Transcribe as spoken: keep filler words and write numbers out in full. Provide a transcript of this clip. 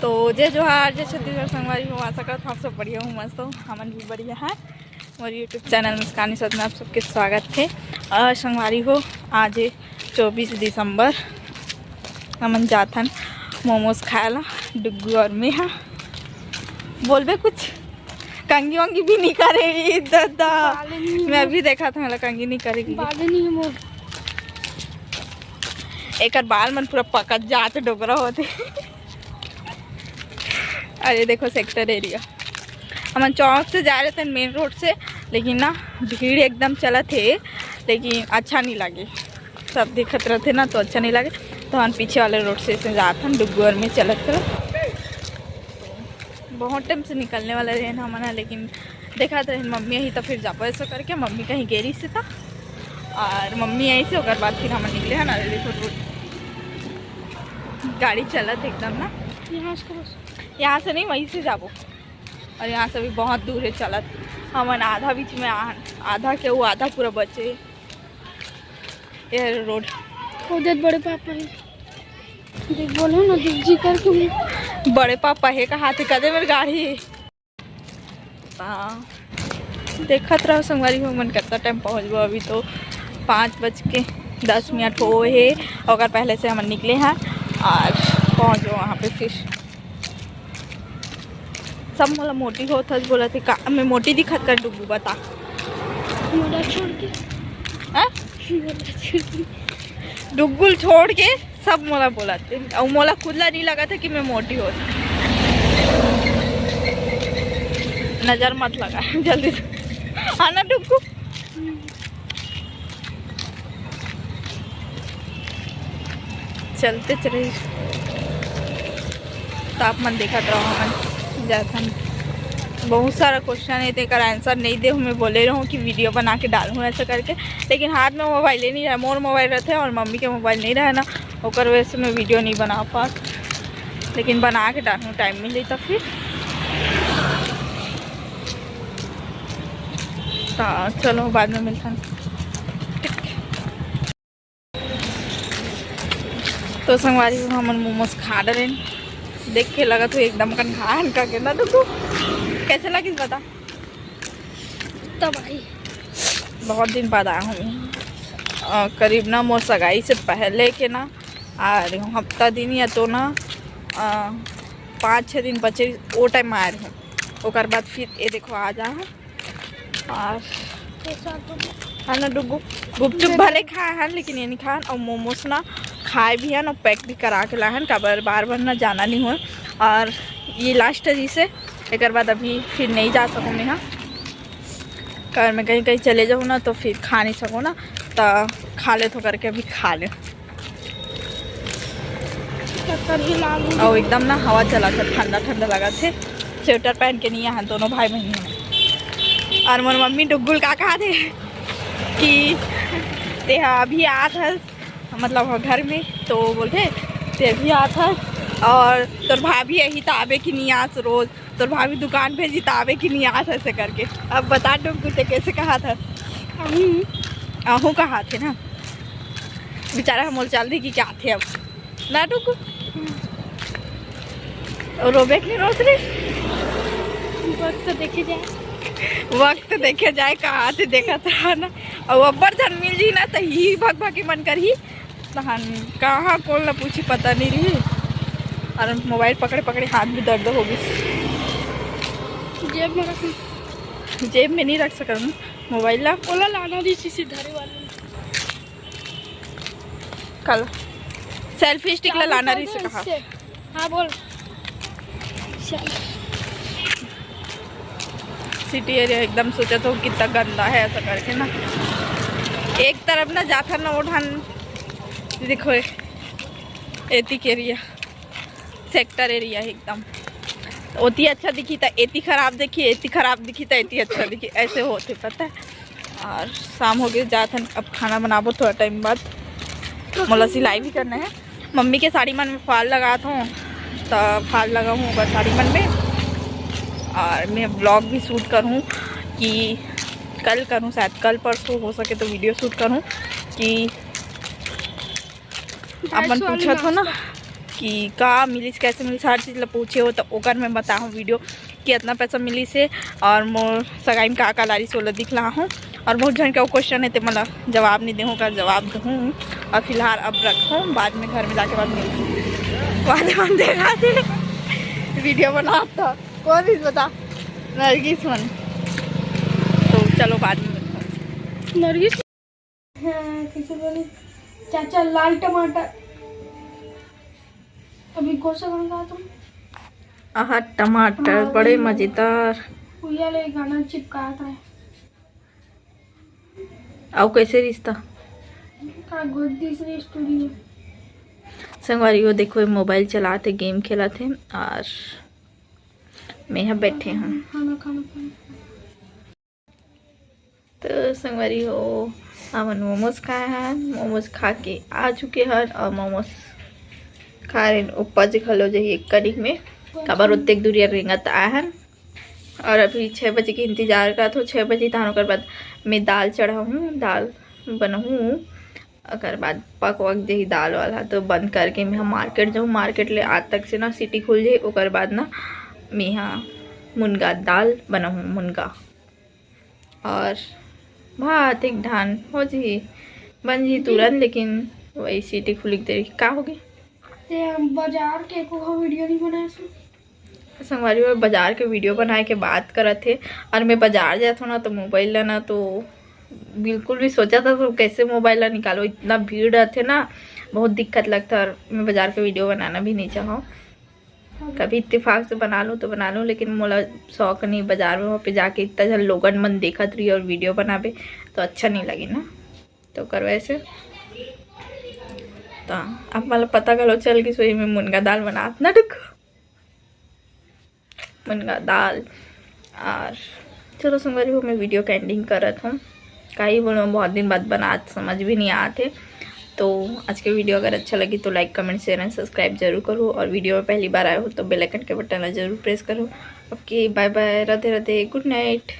तो जय जोहार, जय छत्तीसगढ़ संगवारी हो। आशा करत हव आप सब बढ़िया हो, मस्त हो। हमन भी बढ़िया है। मोर YouTube चैनल मुस्कानी सदन आप सबके स्वागत है। और संगवारी हो, आज है चौबीस दिसंबर, हमन जाथन मोमोज खाए ला, डुग्गू और मेहा। बोलबे कुछ? कंगी वंगी भी नहीं करे दादा। बाल नहीं है मैं मोर। अभी देखा था, मोला कंगी नहीं करेगी। बाल नहीं है मोर। एकर बाल मन पूरा पकत जात, डोकरा होते। अरे देखो, सेक्टर एरिया, हमन चौक से जा रहे थे, मेन रोड से, लेकिन ना, भीड़ एकदम चलत हे, लेकिन अच्छा नहीं लगे। सब दिखत रहते ना, तो अच्छा नहीं लगे। तो हम पीछे वाले रोड से ऐसे जात हन, डुग्गू और में चलत चलत। बहुत टाइम से निकलने वाला रहे हमन ह, लेकिन देखत रहे मम्मी आई तो फिर जाबो ऐसा करके। मम्मी कहीं गेरी से था और मम्मी आई से, ओकर बाद फिर हमन निकले हन। अरे देखो, रोड गाड़ी चलत एकदम ना। यहाँ से cross। यहाँ से नहीं, वहीं से जाबो। और यहाँ से भी बहुत दूर है चलत। हमन आधा बीच में आ, आधा के वो आधा पूरा बचे। ये रोड। उधर बड़े पापा है, देख, बोलो ना, देख जी करके। बड़े पापा है कहा थे, कदे मेर गाड़ी। हाँ, देखत रहो संगवारी हो, मन कितना टाइम पहुँचबो। अभी तो पाँच बज के दस मिनट हो हे, ओकर पहले से हमन निकले हैं और पहुँचबो वहाँ पे फिर। सब मोला मोटी होत हस बोलत हे का, मैं मोटी दिखत का डुग्गू, बता। मोला छोड़ के। हाँ? मोला छोड़ के। डुग्गू ल छोड़ के सब मोला बोलत हे। अउ मोला खुद ला नहीं लगत हे कि मैं मोटी होत। नजर मत लगा जल्दी से। हाँ ना डुग्गू? चलते चले। तो आप मन देखत रहो, हमन जाथन। बहुत सारा क्वेश्चन है, तेकर आंसर नहीं दे हूँ। मैं बोले रहूँ कि वीडियो बना के डालूँ ऐसा करके, लेकिन हाथ में मोबाइल ही नहीं है। मोर मोबाइल रहते और मम्मी के मोबाइल नहीं रहे ना, ओकर वजह से मैं वीडियो नहीं बना पात, लेकिन बना के डालूँ, टाइम मिली तो फिर। तो चलो, बाद में मिलथन। तो संगवारी हो, हमन मोमोज खा डरेन। देख के लगत हो एकदम कन खाहन का के ना। तो तू कैसे लगिस बता? तबाही। बहुत दिन बाद आया हूँ। अ, करीब ना मोर सगाई से पहले के ना आ रही हूँ, हफ्ता दिन या तो ना, अ, पाँच छः दिन बचे, वो टाइम आ रही हूँ। ओकर बाद फिर ये देखो आ जा है। और है ना डुगु, गुपचुप भले खाए हन, लेकिन ये नहीं खाए हन। और मोमोज ना खाए भी हन और पैक भी करा के लाए हन, काबर बार बार ना जाना नहीं हो। और ये लास्ट है जिसे, एक बाद अभी फिर नहीं जा सकूँ मैं, हाँ, काबर मैं कहीं कहीं चले जाऊँ ना, तो फिर खा नहीं सकूँ ना, तो खा ले तो करके अभी खा ले। चक्कर ही लाग गई। अउ एकदम ना हवा चलत हे, ठंडा ठंडा लगत हे। स्वेटर पहन के नहीं आए हन दोनों भाई बहन हे। और मोर मम्मी डुग्गुल का कहा थे कि ते हा अभी आत हस, मतलब घर में, तो बोलते ते अभी आत हस और तोर भाभी यही तो आबे कि नहीं आस रोज। तोर भाभी दुकान भेजी त आवे कि नहीं आस ऐसे करके। अब बता डुगु, ते कैसे कहा था? अहूँ। अहूँ कहा थे ना, बेचारा हमोल चल रही कि क्या थे अब ना डुगु। और रोबे के नहीं रोत रही। वक्त देखे जाए। वक्त देखे जाए, कहा थे देखा था ना। और अब्बर धन मिल जी ना, तो ही भग भग के मन कर ही तहन कहाँ कौन ला पूछी, पता नहीं रही। और मोबाइल पकड़े पकड़े हाथ भी दर्द हो गई। जेब में रख। जेब में नहीं रख सकत हूँ मोबाइल ला। ओला लाना रही, इसी धरे वाले। कल सेल्फी स्टिक ला लाना रही से कहा। हाँ बोल। चल। सिटी एरिया एकदम सोचा तो कितना गंदा है ऐसा करके ना। एक तरफ ना जाता ना उठान, देखो एतिक एरिया, सेक्टर एरिया है एकदम। ओती अच्छा दिखी त एती खराब दिखी, एती खराब दिखी त एती अच्छा दिखी, ऐसे होते पता है। और शाम हो गई, जात हन अब खाना बनाबो थोड़ा टाइम बाद। मोला सिलाई भी करना है। मम्मी के साड़ी मन में फाल लगात हूँ, तो फाल लगाहूँ ओकर साड़ी मन में। और मैं व्लॉग भी शूट करूँ कि कल करूँ, शायद कल परसों हो सके तो वीडियो शूट करूँ कि आप मन पूछत हो ना। कि का मिलिस, कैसे मिलिस, हर चीज़ ला पूछे हो तो ओकर मैं बताहूँ वीडियो कि इतना पैसा मिलिस हे और मोर सगाई में का का लारिस ओला दिखलाहूँ। और बहुत झन के क्वेश्चन है, ते मला जवाब नहीं देहूँ, का जवाब दूँ। और फिलहाल अब रखूँ, बाद में घर में जाके बाद मिलूँ, बाद में देखा थे वीडियो बना था। कौन इस बता? नरगिस मन। तो चलो बाद में मिलते हैं। नरगिस। हाँ, कैसे बोले? चाचा, लाल टमाटर। अभी कौन सा गाना गाया तुम? आहा, टमाटर हाँ, बड़े वही। मजेदार। भैया ले गाना चिपकात रहे। अउ कैसे रिश्ता? का गोदी से स्टूडियो। संगवारी हो, देखो, ये मोबाइल चलाते, गेम खेलत हे और मैं यहाँ बैठे हूँ। खाना, खाना, खाना। तो संगवारी हो, हमन मोमोज खाए हन। मोमोज खा के आ चुके हन और मोमोज खा रहे हन। उपज घलो जही एक कनिक में, काबर ओतेक दूरिया रेंगत आए हन। और अभी छः बजे के इंतजार करत हो, छः बजे तहन ओकर बाद मैं दाल चढ़ाहूँ, दाल बनहूँ। ओकर बाद पक वक जही दाल वाला, तो बंद करके मैं मार्केट जाऊँ। मार्केट ले आज तक से ना सिटी खुल जाही, ओकर बाद ना मैं मुनगा दाल बनहूँ, मुनगा। और भात एक ढान हो जी, बन जी तुरंत, लेकिन वही सिटी खुली के देरी का होगी। ते हम बाजार के एको वीडियो नहीं बनाए से। संगवारी हो, बाजार के वीडियो बनाए के बात करत हे, और मैं बाजार जात हूँ ना, तो मोबाइल ला ना, तो बिल्कुल भी सोचा था तो कैसे मोबाइल ला निकालो, इतना भीड़ रहते ना, बहुत दिक्कत लगता। और मैं बाजार के वीडियो बनाना भी नहीं चाहूँ। कभी इत्तेफाक से बना लूँ तो बना लूँ, लेकिन मोला शौक नहीं बाजार में, वहाँ पे जाके इतना जन लोगन मन देखत रही और वीडियो बनाबे तो अच्छा नहीं लगे ना, तो ओकर वजह से। तो अब मतलब पता घलो चल गई, सोई में मुनगा दाल बनात ना, डुक मुनगा दाल। और चलो संगवारी हो, मैं वीडियो के एंडिंग करत हूँ। का ही बोलूँ, बहुत दिन बाद बनात, समझ भी नहीं आत हे। तो आज के वीडियो अगर अच्छा लगी तो लाइक, कमेंट, शेयर एंड सब्सक्राइब जरूर करो, और वीडियो में पहली बार आए हो तो बेल आइकन के बटन ला जरूर प्रेस करो। ओके, बाय बाय, राधे राधे, गुड नाइट।